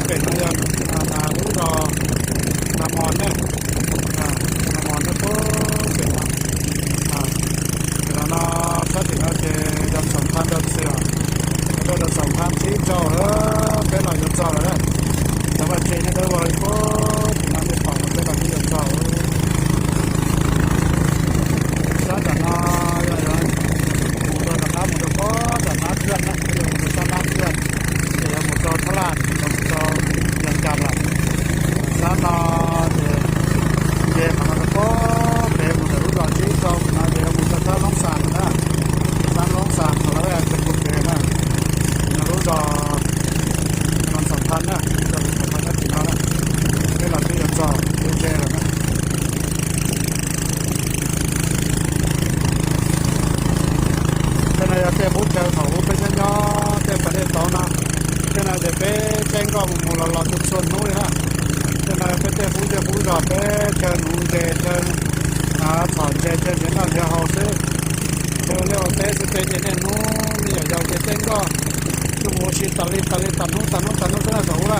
Pem no yog lub zos Nas Mos ne, Nas Mos ne, pem no. Ces no no sab tim no ces yog Xam Phas Dawb Txwv, yog Xam Phas Tsib Rau lawm, peb los yuav txog lawm na. Cov vaj tse nyob dawb vog li puag tim no nej pom mas peb los twb yuav txog. Sab nram no yog mus rau tom qab mus rau puag tom Nab Thiaj na, yog mus rau sab Nab Thiaj ces yog mus rau Thab Laj, yog mus rau Yas Cas lawm. Sab no ces, ces qhov no rau puag pem mus ntawm lub zos Tsib Rau no ces yog mus rau sab Loob Xas na, sab Loob Xas qhov lawv tseem pub pem na. Ces no lub zos, zos Xam Phas na, zos Xam Phas nyob tim no na. Peb los twb yuav txog, twb ze lawm na. Tej no yog tej qub chaw thaum ub peb nyob nyob tej pas dej tauv no. Tej no ces peb caij nkoj mus mus los los txhua txhua hnub li na. Tej no peb tej qub zej qub zos peb chaw nuv ntses, chaw txhom ntses, chaw nrhiav noj nrhiav haus xwb. Chaw ua liaj ua teb xwb, peb ces niaj hnub me nyuam yaus ces caij nkoj tuaj mus ua si tas li tas li tas hnub tas hnub tas hnub xwb na saum ub na.